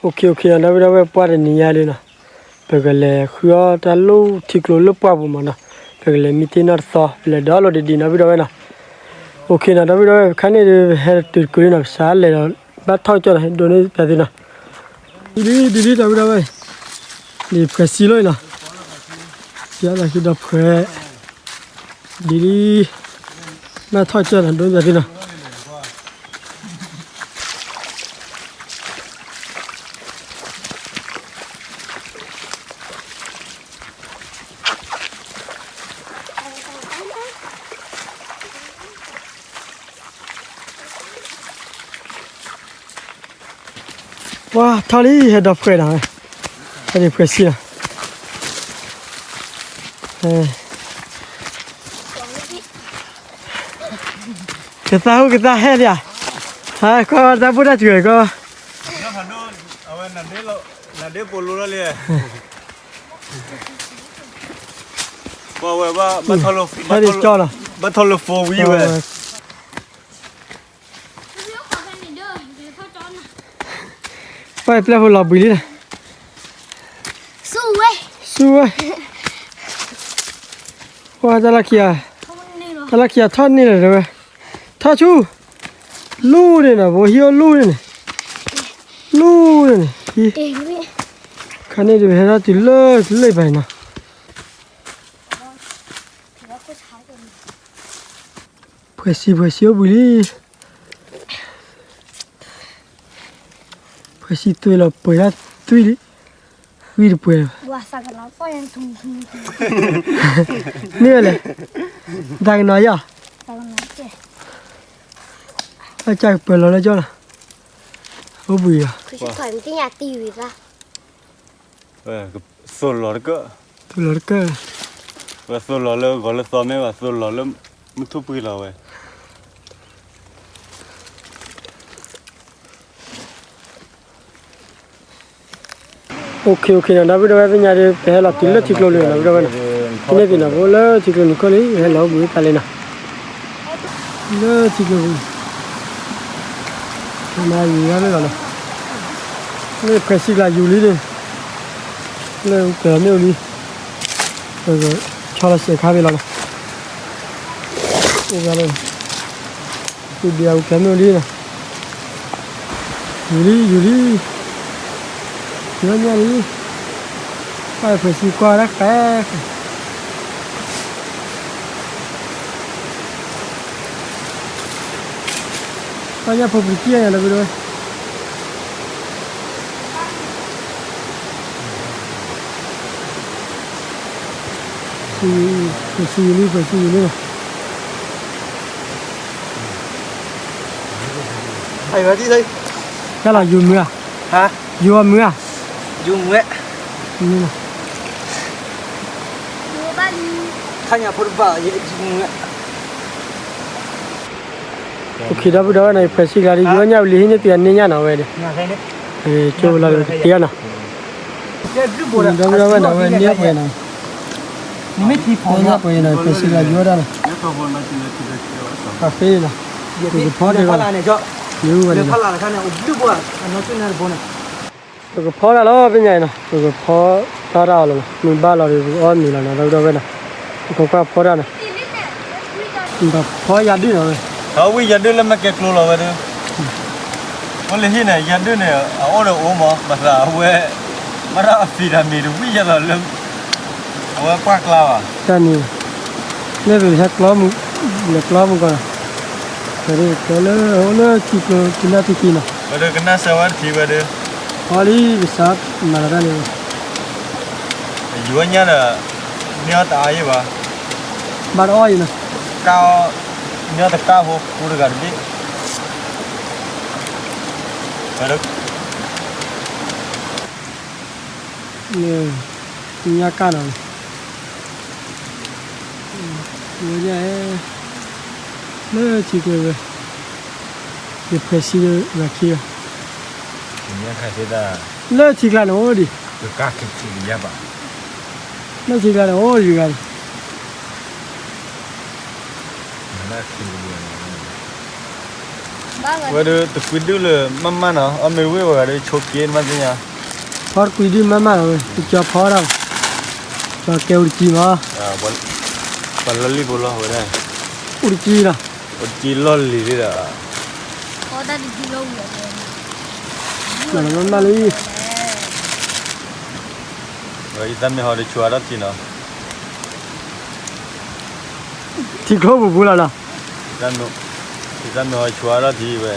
အိၣ်ခ့ အိၣ်ခ့နီၤ ဒီပုၢ်ဒီဝဲၢ် ပှၢ်တနံၤညါလံနီၤ, ပကလဲၤဃုအီၣ်တၢ်လၢထံကျိလၢပှၢ်ပူၤမးနီၤ, ပကလဲၤမံတ့ၢ်နီၢ်တသီ ပလဲၤဒီးလီၤဒံးဒံးနီၤ ဒီပုၢ်ဒီဝဲၢ်နီၤ. အိၣ်ခ့နီၤ ဒီပုၢ်ဒီဝဲၢ် ခါန့ၣ်ဒီး ပဟဲတုၤတကုၤလံနီၤ ပစးလဲၤဒီး ဘၣ်ထီၣ်ကၠီၣ်နီၤ ဒိးန့ၢ်ပသ့နီၤ. ဒ်လံ ဒ်လံ ဒီပုၢ်ဒီဝဲၢ်, ဒ်ဖှဲးစံလီၤအံၤနီၤ, ယၤလၢခံဒီးဖှဲး ဒ်လံ, ဘၣ်ထီၣ်ကၠီၣ်နီၤ ဒိးန့ၢ်ပသ့နီၤ. ပှၤထီၣ်လံ ဟဲဒီးဖှဲးနီၤ, ဟဲဒီးဖှဲးစံနီၤ, ကသးဟူကသးဟဲလံဧါ, ကွၢ်တၢ်ဘိၣ်တၢ်စှၤကီး, နဒ့ပိာ်လိလီၤလံ, ပှၤဝဲဘၣ်, ဘၣ်ထီၣ်လၢ four wheel ဝဲ ပှၤပျဲၢ်ဖိလီၤဘှံးလံနီၤ, ဆူၣ်ဝဲ, ပှၤတၢ်လီၢ်ခံဂၤ, တၢ်လီၢ်ခံဂၤထီၣ်န့ၢ်လၢၤဝဲ, ထီၣ်ဆူၣ်, လူၢ်န့ၣ်နီၤ ပဟံၣ်အိၣ်လူၢ်န့ၣ်န့ၣ်, လူၢ်န့ၣ်န့ၣ်, ခါန့ၣ်ဒုး ပဟဲထီၣ်တုၤလၢလၢပၤနီၤ. ဖှဲးစံ ဖှဲးစံအိၣ်ဘှံးလံ, ဖှဲးစံသွံၣ်လီၤပှဲၤဒၣ်သွံၣ်လံ, ဂံၢ်တပှဲၤလီၤ, မ့ၢ်ဝဲလဲၣ်, တၢ်ကနီၤယီၤ, အကၢ်ကပၢၤလီၤလၢကၠီလီၤ, အိၣ်ဘှံးလီၤ, သိၣ်လီၤတကၢၢ်, သိၣ်လီၤလၢဂီၤလၢသီမ့ၢ်ဘၣ် သိၣ်လီၤလၢမုၢ်ထူၣ်ပှဲၤလီၤဝဲ. အိၣ်ခ့ အိၣ်ခ့နီၤ ဒီပုၢ်ဒီဝဲၢ် သ့ၣ်ညါဒီး ပဟဲလီၤတုၤလၢထံကျိလံနီၤ ဒီပုၢ်ဒီဝဲၢ်နီၤ, ဖဲန့ၣ်သ့ၣ်နီၤ ပအိၣ်လၢထံကျိနံၤခိၣ်လံ ဟဲလီၤအိၣ်ဘှံးသးလံနီၤ, လၢထံကျိပူၤ, မၤယံၤယါလၢလီၤနီၤ, လၢဖှဲးစံကျါယူၤလံန့ၣ်, လၢပှဲၤလီၤမ့ၣ်အူလံ, ပကဆီလီၤစဲးခါဖဲလီၤနီၤ, အိၣ်ဝဲလၢ သူၣ်ဒံးအူကျဲမ့ၣ်အူလံနီၤ, ယူၤလံ ယူၤလံ, ယူၤညါလံ, ပှၤဖှဲးစံကွၢ်ဝဲဒၣ်ဃဲဃဲ, ပှၤညၣ်ဖိပတံၢ်ညါနီၤ ဒီပုၢ်ဒီဝဲၢ် ဖှဲးစံယူၤလံ ဖှဲးစံယူၤလံနီၤ, တၢ်လီၤယူၤမုာ်ဧါ, ယူၤအီၤမုာ်ဧါ, ယူၤမုာ်, ခါညၣ်ဖိတဘၣ်, အိၣ်ခ့ ဒီပုၢ်ဒီဝဲၢ်နီၤ ဖှဲးစံကျါဒီး ယူၤညၣ်ဝံၤလံ ဟံးန့ၢ်သုအန့ၢ်ညၣ်နီၤဝဲဒီး, ကၠိလီၤကတ့ၢ်နီၤ, ဒီပုၢ်ဒီဝဲၢ်နီၤ ဝဲန့ၢ်ပှဲၤနီၤ, န့ၢ်ပှဲၤနီၤ ဖှဲးစံကျါယူၤဒၣ်နီၤ, ဃးဃ့လီၤ, ပကဖီတဂၤ, ယူၤဝဲန့ၣ်လီၤ ပကဖီတၢ်လီၤ ပညါအံၤနီၤ ပကဖီတၢ်အီၣ်လီၤနီၤ မုၢ်ဘၣ်လီၤဒီးပကအီၣ်မ့ၤလီၤနီၤ ဒီပုၢ်ဒီဝဲၢ်နီၤ, ပကကွၢ်ဖီတၢ်နီၤ, ပဖီယၤဒုၣ်နီၤဝဲ, အဝဲယၤဒုၣ်လၢမ့ၢ်ကဲကျိလီၤဝဲဒုး, အိၣ်လၢဟံၣ်န့ၣ် ယၤဒုၣ်န့ၣ် အအိၣ်ဒီးအိၣ်မး ဘၣ်ဆၣ်အဝဲ မ့ၢ်ဒၣ်အဖံးတၢ်မံၤတဝံၣ်ယဲလီၤလၢ အဝဲပှၢ်ကျါဘၣ်, တၢ်န့ၣ် လၢပဟဲကျီမုၢ်, လဲၤကျီမုၢ်ကီၢ်နီၤ, ပဒုးကျီလၢ အိၣ်လၢထံကျိ ကနၣ်ထံခံနီၤ, ဝဲဒုးကနၣ်စၢၤဝဲတထံဝဲဒုး, ဖီလံ ပစးမၤလီၤတၢ်န့ၣ်, ယူၤညၣ်ဒီး န့ၢ်အီၣ်တအါယဲဘၣ်, ဘၣ်တအီၣ်အံၤနီၤ, ကၢ်အီၣ်, န့ၢ်အီၣ်တကၢ်ဖိ ဖိတဂၤတဘ့ၣ်, ဝဲဒုး ညၣ်ကၢ်နီၤ, ဝဲညၣ်, လၢထံကျိဝဲ, ယဖှဲးစံလၢခံဂၤ, လၢထံကျါန့ၣ်အိၣ်ဒံး, လၢထံကျါန့ၣ်အိၣ်ဒံးဂၤဒံး မၤလၢခံကဘျီန့ၣ်, ဝဲဒၣ်တကွံဒုလၢမးမးနီၤ, အီၣ်မ့ၢ်ဝံၣ်ဝဲဂၤဒီးဆိက့မးသ့ၣ်ညါ, ဖီတကွံဒုမးမးနီၤ, တကီၤဖီဒၣ်, ကဲအိၣ်တကံမး, ပှၤလီၢ်လံၣ်ဖိလီၤဝဲဒၣ်, အိၣ်တကံလီၤ, အိၣ်တကံလီၢ်လံၤလံဒီး, မးမးလံ, ယသးမ့ၢ်ဟီဒီးဆိအါထီၣ်ထံနီၤ, ထံကျိပူၤပူၤလီၤနီၤ, ယသးမ့ၢ်ဟီဆိအါထီၣ်ထံဝဲ,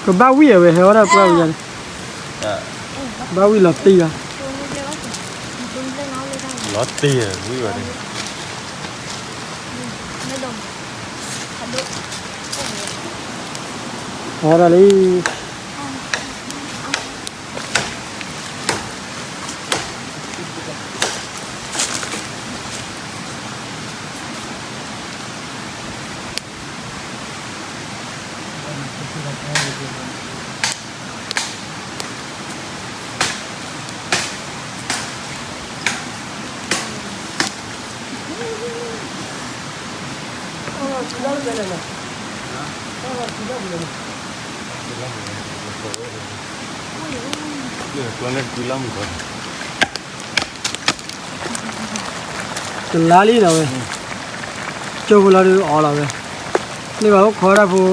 ကဘၣ်ဝံၣ်အဝဲဟဲဝဲဒၣ်ပှၢ်ဝံၤယၤန့ၣ်, ဘၣ်ဝံၣ်လီၤတံၢ်လီၤ, လီၤတံၢ်ဝံၣ်ဝဲန့ၣ်, ဟဲဒၣ်လံ. တလါလံနီၤဝဲ, ကၠိဖိလီၤဒုးအီၣ်လီၤဝဲ, န့ၢ်ဘၣ်အိၣ်ခိးဒၣ်ဖိ,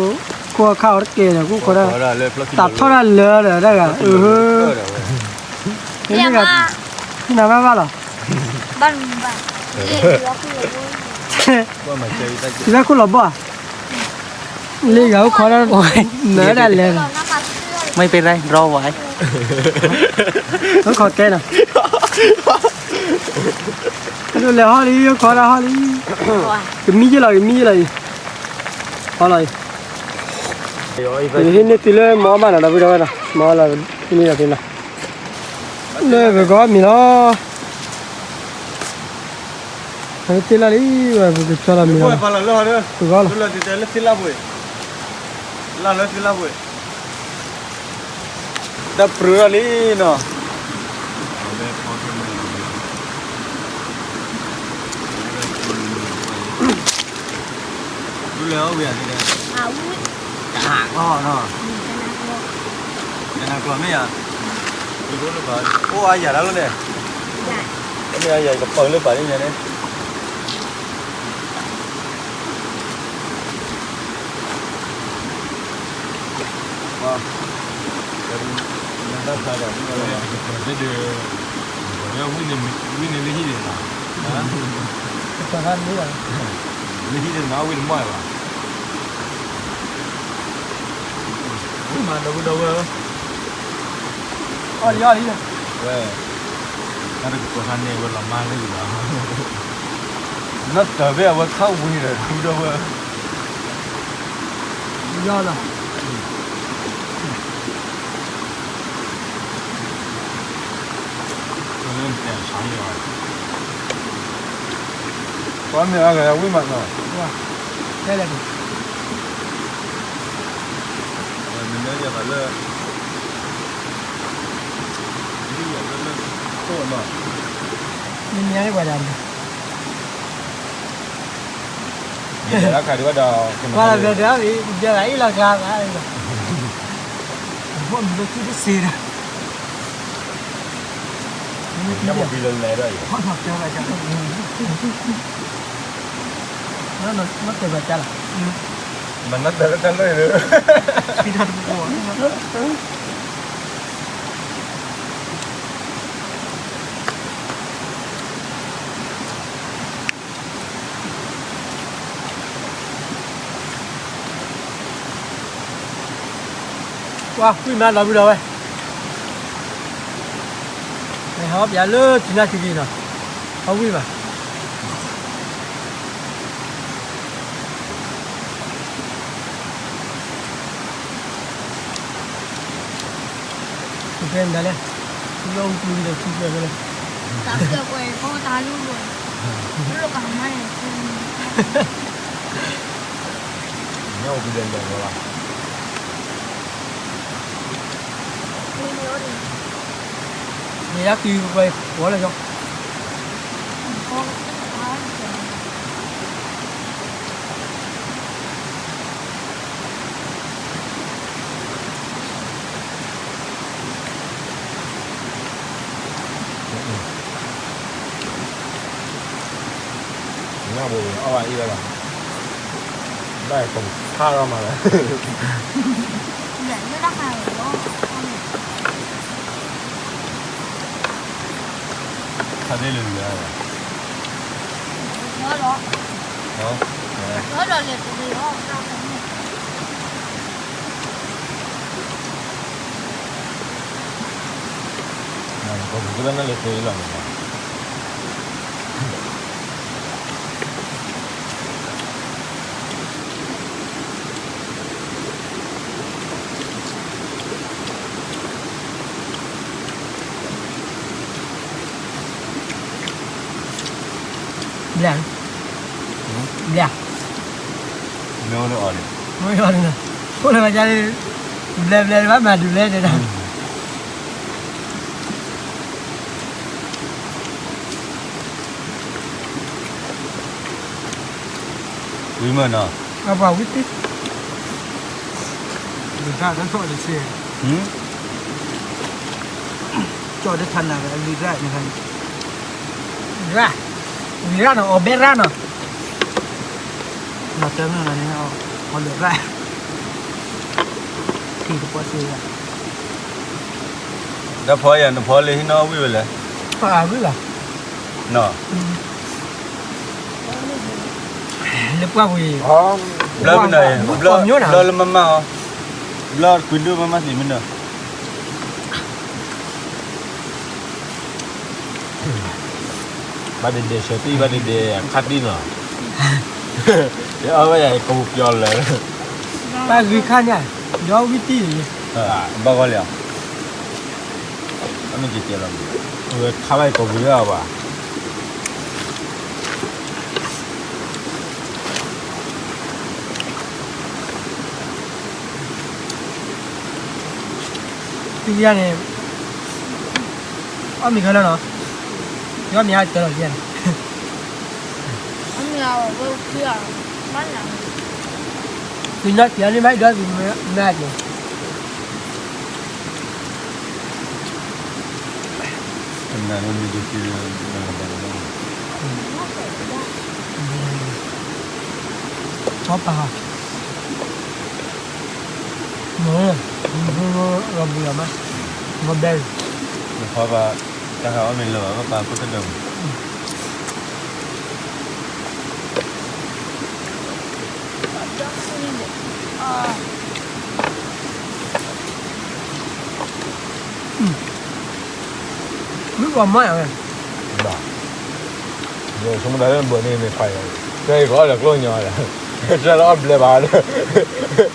ခိၣ်ခါအီၤတကဲဒီး ခိၣ်ခိးဒၣ်, တၢ်ထီၣ်ဒၣ်လၢဒီးတၢ်ဂၤ, အၢ, နဘၣ်ဘၣ်လီၤ, ဘၣ်, တၢ်ခိၣ်လီၤဘီၣ်ဧါ, လၢဂၤအိၣ်ခိးဒၣ်, နဒၣ်လဲၤလီၤ, မ့ၢ်ပ့ၤရၢ်ရီဝဲ, အိၣ်ခိးကဲနီၤ, ဒ်လဲၤဟီၣ်လံ အိၣ်ခိးဒၣ်ဟီၣ်လံ, ကမံယ့ၢ်လီၤ ကမံယ့ၢ်လီၤအံၤ, ဟီၣ်လီၤအံၤ, ဟ့ၣ်န့ၢ်သုလၢမၤအီၣ်ဘၣ်နီၤ ဒီပုၢ်ဒီဝဲၢ်နီၤ, မၤအီၣ်လီၤ, ဟ့ၣ်န့ၢ်လီၤသုနီၤ, လၢပဂီၢ်မံၤလီၤ, သ့ၣ်လၢ်လံ, ပကဆီလီၤမံၤလီၤ, ပဂီၢ်လီၤ, လၢသ့ၣ်လၢ်ပှ့ၤ, တၢ်ပြၢလီၤလံနီၤ. ဒ်လဲၣ်အီၣ်ဝံၤဧါ, တနၤကျီၢ်နီၤ, တနၤကျီၢ်မ့ၢ်ဧါ, အိၣ်အါယၤတၢ်လီၤန့ၣ်, မ့ၢ်အါယၤကပၤလၢပာ်လၢညါန့ၣ် နတၢ်ဖျါဒီး ဝံၣ်န့ၣ်လၢဟံၣ်န့ၣ်နီၤ, လၢဟံၣ်န့ၣ်နီၤ ဝံၣ်တမီၢ်ဘၣ်, ဝံၣ်မးဒီပုၢ်ဒီဝဲၢ်ဧၢ, အီၣ်လံအီၣ်လံ, ဝဲ, တၢ်တကပၤခါန့ၣ် ဝဲလီၤမၢ်လၢအံၤလီၤ, နီၢ်တၢၤဘၣ်အဝဲခါဝံၤဒီး ဒီပုၢ်ဒီဝဲၢ် ယီၤလီၤ. ပှၤမ့ၢ်အါဂၤဝံၣ်မးနီၤ, တဲလဲၣ်, မ့ၢ်မ့ၢ်ယၤဘၣ်လၢ မ့ၢ်မ့ၢ်ပှၤဒၣ်မး ယဲဒၣ်ခါဒံးဘၣ်ဒီး ကွၢ်လီၤဘျီဒီး ယဲဒၣ်အ့ၣ်လီၤကျါဘၣ်, ဘီၣ်မံၤလၢခံတစ့ဒီး မ့ၢ်မ့ၢ်လၢလဲၤဒီး နတဲဘၣ်ကလီၤ, မနတဲလၢတၢ်လၢဒီး ခံတၢ်တပူၤ ကွၢ်ကွံာ်မးဒီပုၢ်ဒီဝဲၢ်, ဟဲဟီပၠးလၢထံနၢ်ထံက့ၤနီၤ, ဟီဝံၣ်ဘၣ်. ဖဲမတၤလဲၣ်, လီၢ်ဝံၤကွံာ်ဝံၤဒီး ထံကျၢၤဖဲလဲၣ်, တၢ်ကျၢၤကွဲးဃီတၢ်လူၤဘၣ်, လီၢ်ကမါန့ၣ်, ညၣ်အိၣ်ဖဲလဲၣ်လဲၣ်လီၤ, မ့ၢ်ယါကံၤကွဲးဃီလၢာ်ကၠီ, ဘၣ်အီၣ်ဘၣ်အ့ၣ်ဝဲလီၤ, ဘၣ်ကဆါလီၤမးလၢ ခါသ့ၣ်လၢလၢ ကီၢ်ပူၤကဘၣ်နၢ်လၢသ့လီၤန့ၣ်လီၤ. ဘျါ, ဘျါ, မ့ၢ်အီၤန့ၣ်, မ့ၢ်အီၤန့ၣ်, အိၣ်လၢဘၣ်ကါလၢ ဘျဲဘျဲဘၣ်မၤဒုးလဲၣ်တဲဒၣ် ဝံၤမ့ၢ်နီၤ, အပှၤဝံၤတံၢ်, ဒုးတၢ်တၢ်ထီၣ်တစဲး, ကၠီၣ်တထါနၤဝဲအဂံၢ်ရၣ်န့ၣ်, ရၣ်, ဂံၢ်ရၣ်နီၤ အီၣ်ဘဲရၣ်နီၤ, နတၢ်မ့ၢ်န့ၣ် အီၣ်လၢရၣ်, ထံတပီၢ်စ့ၢ်, ဒီးဖီယၤ နဖီလၢဟံးနီၣ်ဝံၣ်ဝဲလဲၣ်, ပှၤဝံၣ်လီၤ. နီၤ, လၢပှၢ်ပူၤအံၤ, ဘျီမနုၤ, ဘျီလၢမမၢ်အီၤ, ဘျီကွံာ်ဒိၣ်မမၢ်သ့ၣ်မနုၤ, ဘၣ်ဒဲဒဲးဆၢတံၢ် ဘၣ်ဒဲဒဲးခါတံၢ်နီၤ, ယအီၣ်ဝဲယၤကပူၤပျီလၢာ်, ဘၣ်ဂံၢ်ခါညါ, ယအီၣ်ဝံၣ်တံၢ်အံၤ, ဘၣ်ဂီၢ်လံဧါ, အမ့ၢ်ကဲကဲလီၤ, အဝဲခါဘၣ်ယကပူၤလၢအဘၣ် သုကယၤန့ၣ်, အီၣ်မ့ၤခဲလၢာ်နီၤ, ယအီၣ်မ့ၤအါတၢ်လီၤယဲၢ်န့ၣ်, သုညီတံၢ်အါန့ၣ် ဘၣ်ဒၣ်သုမၤတ့ၢ် ပှၤပာ်, မ့ၢ်, လီၤဘှံးလီၤမး, မ့ၢ်ဘဲ, နဖီဘၣ်, တၢ်ဟးအီၣ်မ့ၤလၢၤဘၣ် ဘၣ်ပာ်ခိၣ်သဒၢမး မုၢ်ကီၤမီၢ်ယၤဝဲ, ဘၣ်, ဆိကမိၣ်တၢ်လၢဘၣ်န့ၣ်မ့ၢ်ခွါယၤ, ကဲအံၤကအီၣ်လၢကျိၣ်ညီဒီး, ကဲလၢအီၣ်ဘျဲးဘၣ်ဒီး,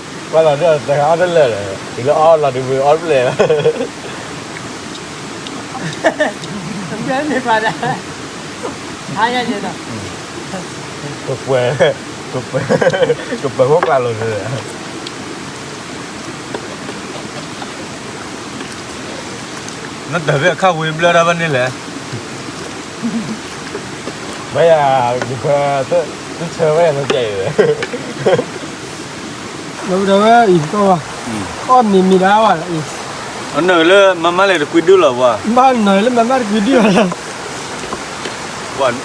ပှၤလီၤဒုးတၢ်အီၣ်တလၢာ်ဒီး, တုၤလၢအီၣ်လီၤဒုးဝံၤအီၣ်ဘျဲးလီၤ မ့ၢ်ပှၤဒၣ်, ဟါယၤယဲဒီး, ကပှဲၤ, ကပှဲၤ, ကပှဲၤဖိကျါလိၤန့ၣ်, နတၢ်ဖဲအခါဝံၤဘျၢတၢ်ဘၣ်န့ၣ်လဲၣ်, ဘၣ်ယၤ, ယခွဲ, တဆၢဘၣ်ယၤနကဲအံၤ, ဒီးဝဲအံၤကီၢ်ဘၣ်, အီၣ်မံၤမံၤဒၣ်ဝဲအံၤ, အနၢၤလၢမၤမၤလဲၣ်တကွံဒုလီၤဝဲ, ဘၣ်နၢၤလၢမၤမၤတကွံဒုလီၤ, ပှၤ,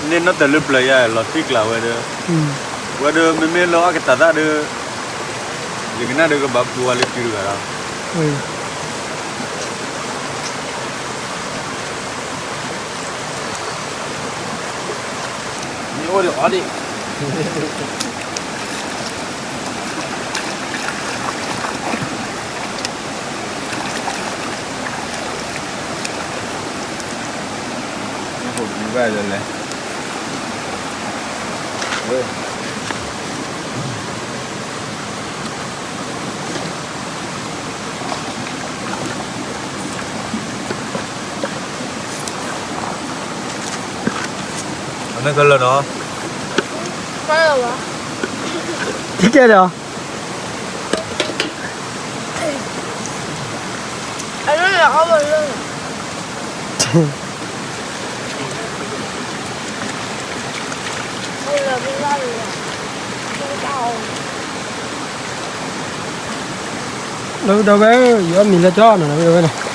န့ၣ်နီၢ်တၢ်လၢပျၢၤယၤလီၤတံၢ်ကျးဝဲဒီး, ဝဲဒီးမ့မ့ၢ်လၢအီၣ်ကတၢ်သၣ်ဒီး, ယကနၣ်ဒီးကဘၣ်ပျိဝဲလၢကုတဂၤလီၤ. မ့ၢ်အိၣ်ဒီးအီၣ်ဒံး, ဘၣ်လဲၣ် အမ့ၢ်ကလၢာ်နီၤ, ထံကဲဒီး, ဒီပုၢ်ဒီဝဲၢ်ဧၢ, ယအီၣ်မ့ၤလၢကၠီနီၤ, ဒီပုၢ်ဒီဝဲၢ်န့ၣ်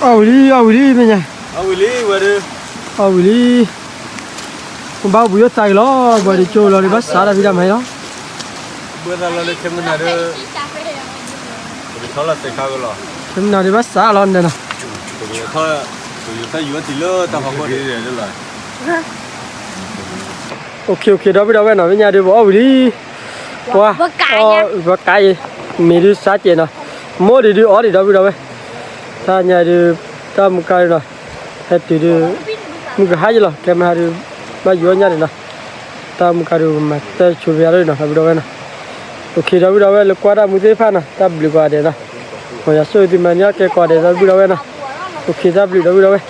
အီၣ်ဝံၤလံ အီၣ်ဝံၤလံ မဲာ်ညါ, အီၣ်ဝံၤလံ, အီၣ်ဝံၤလံ, ဘၣ်အိၣ်ဘှံးအိၣ်သါက့ၤလီၤ, ပှၤဒုးကၠိလီၤဒုးဘၣ်စးတၢ်ဖံးတၢ်မၤလီၤ, ဘၣ်သးလီၤလၢခဲမုၢ်နၤဒုး, ခဲမုၢ်နၤဒုးဘၣ်စးလီၤန့ၣ်နီၤ, OK OK ဒီပုၢ်ဒီဝဲၢ်နီၤ, မဲာ်ညါဒုးပအီၣ်ဝံၤလံ, ပှၤ, ပှၤကးအံၤ, မ့ၢ်ဒုးစးကဲးနီၤ, မိၢ်ဒုးဒုးအီၣ်ဒံးဒီပုၢ်ဒီဝဲၢ်, တၢ်ညါဒုး, တၢ်မူကါဒုးနီၤ, ဟဲတုၤဒုး, မုၢ်ကဟါယလီၤ ကဲမဟါဒုး, ဘၣ်ယူၤအီၣ်ညၣ်ဒံးနီၤ, တၢ်မူကါဒုးမၤတၢ်ဆိဖဲအံၤလီၤနီၤ ဒီပုၢ်ဒီဝဲၢ်နီၤ, OK ဒီပုၢ်ဒီဝဲၢ်လၢကွၢ်တၢ်မူသ့ၣ်တဖၣ်နီၤ, တၢ်ဘျုးကိးဂၤဒဲးနီၤ, မ်ယွၤဆိၣ်ဂ့ၤသုမၤန့ၢ်အီၣ်ကဲကိးဂၤဒဲးဒီပုၢ်ဒီဝဲၢ်နီၤ, OK တၢ်ဘျုးဒီပုၢ်ဒီဝဲၢ်